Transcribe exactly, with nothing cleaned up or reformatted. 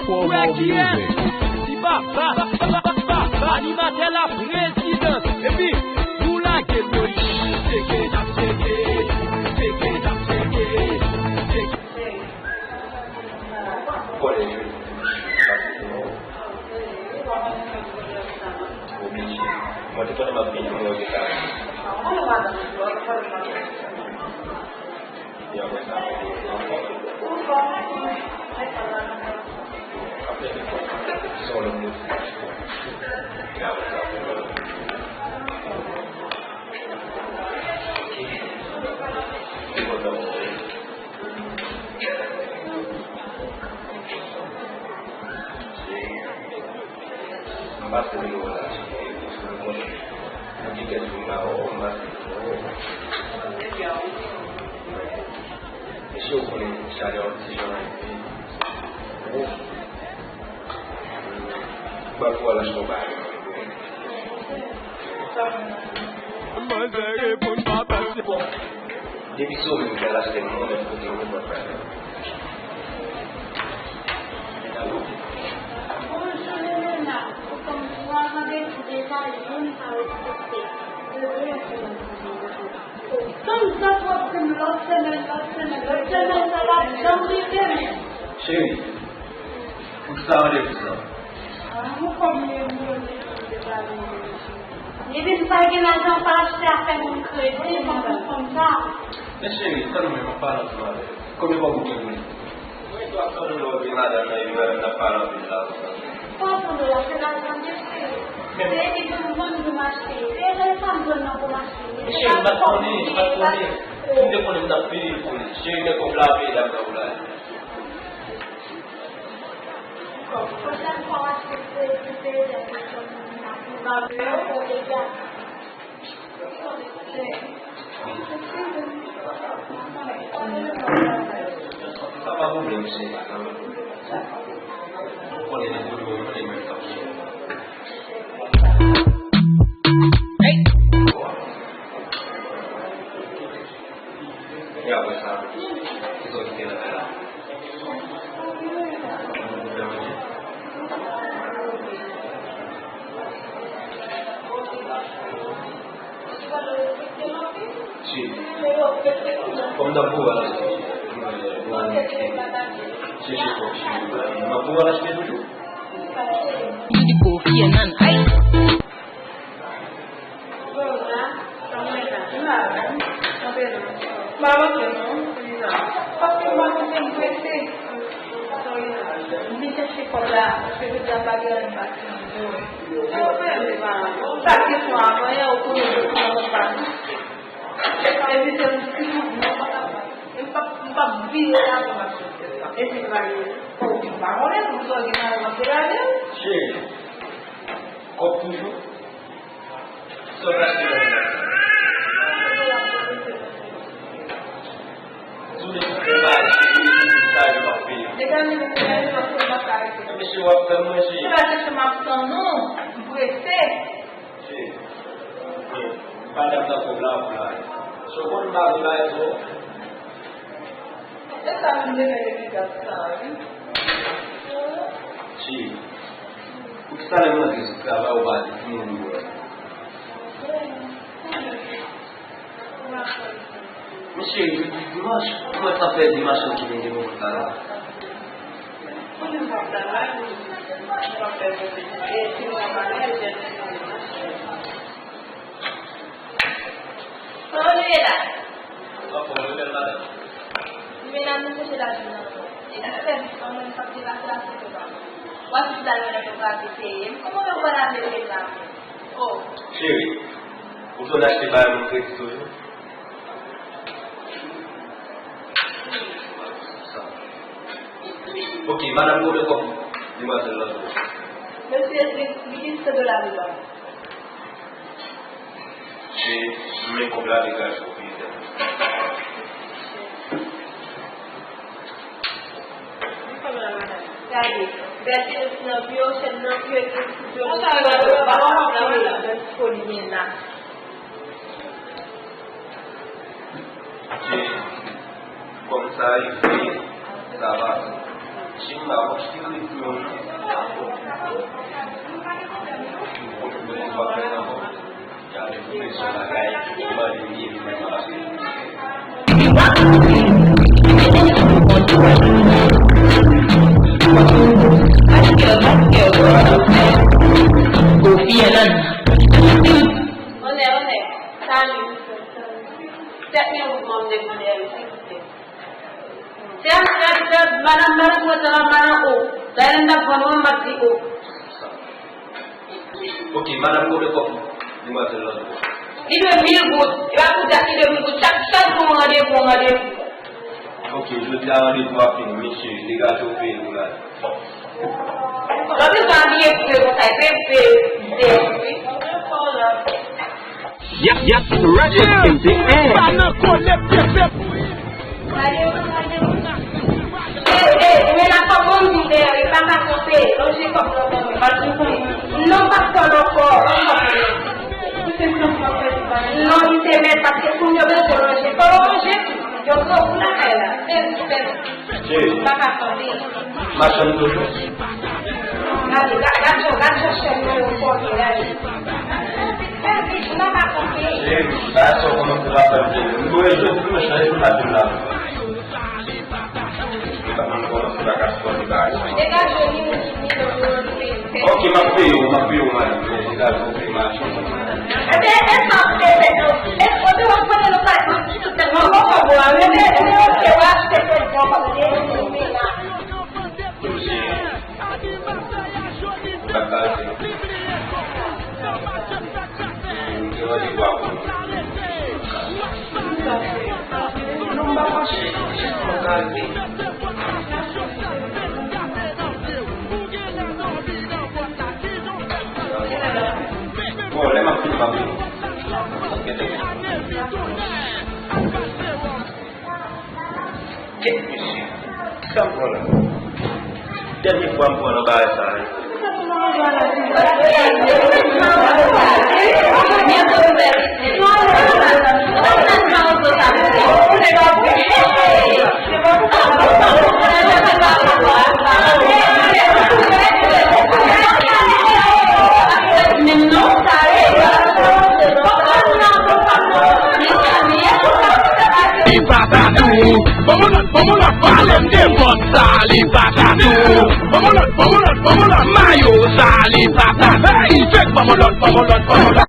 Ou wè kiyès? Ti papa, papa, papa, animatè la prezidans. Epi, nou lage l, Moyiz. Tcheke, tcheke, tcheke, tcheke, tcheke. Kòlèj yo. Oblije. Mwen te pandan m ap vini, mwen wè ke sa. M pase nimewo la, mwen gen kèk jou m pa wè w, m pase nimewo. Mesye, ou konnen chalè an ti jan rive. Wouf. M ap pou al achte yon bagay. Manzè reponn pa pase. Bon, depi se ou menm ki al achte, mwen menm kote mwen pran bagay. Bonjou, Lelena. Ou konn twa randevou deja, youn pa respekte. Dezoule, se yon pwoblèm. Tann sa twòp, se lòt semèn, lòt semèn, lòt semèn, sa p ap janm rive menm. Cheri, poukisa randevou sa? Ah, ou konn mwen, mwen, mwen, mwen, mwen. Epi m pa gen lajan, pa achte afè moun kredi, mwen konn sa. Men cheri, tann mwen, m ap pale ansanm avè w. Konbyen kòb ou gen pou li? Mwen tou ap tann ou lè w gen madanm nan, epi madanm nan ap pale anpil la konsa. Pa tann ou la, se lajan mesye. Se li pou m vann pou m achte. Se lè sa m jwenn nan pou m achte. Men cheri, m pa t konnen, m pa t konnen. Si m te konnen, m t ap peye l pou li. Cheri, men kòb la, peye dam nan pou l ale. Pwochèn fwa w achte kredi, peye dam nan pou m achte. Sa pa pwoblèm, cheri. Ou konnen nan kote mwen, mwen menm k ap jere. Hey! E apre sa, kisa w kite nan kay la? Si. Kòm n ap pou al achte. Si, si, si. M ap pou al achte toujou. Beautiful, yeah, nan, ay. Bon, la, sa mwen la, m la, m kanpe la. M pa rantre non, Lina. Paske m pa konn m prese. M vin chèche kòb la, paske jodi a m pa gen anyen pase nan biro. Sa gen sou avan yè, ou konnen m pa konn pa. Epi se yon ti kout non. M pa, m pa vire la pou m ap sot tèt la. Epi m pa gen, oh, m pa konnen pou m sòti nan yon anpe la. Cheri, kòb toujou? Sa w achte nan men m? Sou de tout fè bagay, se li ki di sa yo ap peye. Degaje nou, degaje nou, paske m pa ka rete. Mesye, w ap fè m manje. Se pa kesyon m ap tann ou, m prese. Cheri, men, m pa t ap nan kòb la pou la. Si w konn m pa vle bay pou ou. E sa menm demen depi dat sa, wi. Cheri, poukisa lè m rantre sou travay ou pa di ki moun ou wè? Men cheri, jodi dimanch, ou wè sa fè dimanch lan ki vin gen moman sa la. Konnen m pa travay, m pa fè, e, si m pa pale, jèn. Kòman nou ye la? Anfòm, wi, bèl madanm. Li menm ap chèche lajan nan. E li fè vit, anmwey, m p ap deplase la sou kò pa m. W ap vin la, mwen menm, mwen pa vle peye. Kòman w wè w pral ap leve la? Oh. Cheri, ou konn achte bagay moun kredi toujou? Ok, madanm, konbyen kòb demwazèl lan dwe? Mesye, li, li gen san dola devan. Se men kòb la degaje w peye dèt. Gade, bèl chèz nan pye w, chèz nan pye w, tout yo. Konsa yo gade w pa wè w ap peye, bèl foli gen la. Se kòm sa rive, sa pase. Jim la, w ap kite pou yo. Ou konn mwen pa fè nan bon. Gade pou mesye bagay, ou mande li, li menm la. Kofi Annan. Onè, onè. Salut. Tèt mwen ou mande onè, silvouplè. Tèt, tèt, tèt, madanm, madanm, mwen te la, madanm, o. Dayè, m t ap vann ou, m ap di, o. Ok, madanm, konbyen kòb demwazèl lan dwe? Li dwe mil goud. E pa pou dat li dwe mil goud. Chak, chak jou yon randevou, yon randevou. Ok, jodi a randevou a fini, mesye, degaje w peye pou l ale. Lòt jou sa abiye vre konsa, e pe vre, vre, wi. Yap, yap, it's a ratchet M T N. Pa nan kòlèt, pèpè. Ey, ey, men la kòb bon di dèyè, li pa ka kanpe, lonje kòb nan men mwen, pa di konn. Non, pa fè l ankò. Non, li te mèt, paske pou yo bezwen lonje, fò yo lonje tou. Yo grangou lakay la. Fè l, fè l. Cheri. Pa ka kanpe. Machann toujou. Gade, gade, gade jan, gade jan chèf mwen yo fòte, gade. Fè l vit, nou pa kanpe. Cheri, bagay sa w kòmanse pa fè m plezi. M dwe jwe pou mwen chanje pou lavi m la. Mwen kòmanse pa ka sipòte bagay sa. Degaje w, ni, ni, ni, ni, ni, ni. Ok, m ap peye w, m ap peye w, madanm. Degaje w, peye machann. Ebyen, e sa w te fè tou. E, kote w ap pran nou pa di tout tèt mwen, mwen konprann. Ebyen, ebyen, ok, w achte tèt mwen, mwen konprann. Touche. Bagay. Mwen te randevou ak ou. Non, m pa panche. Jis mwen ka rive. Bon, lè m ap fini, m ap vini. Kèt mesye. Sa m pran la? Dènye fwa m pran nan bagay sa a, wi. Li pa ta tou. Ban mwen lòt, ban mwen lòt, pale m de bòt sa. Li pa ta tou. Ban mwen lòt, ban mwen lòt, ban mwen lòt, mayo sa. Li pa ta tou. Hey, fèk ban mwen lòt, ban mwen lòt, ban mwen lòt.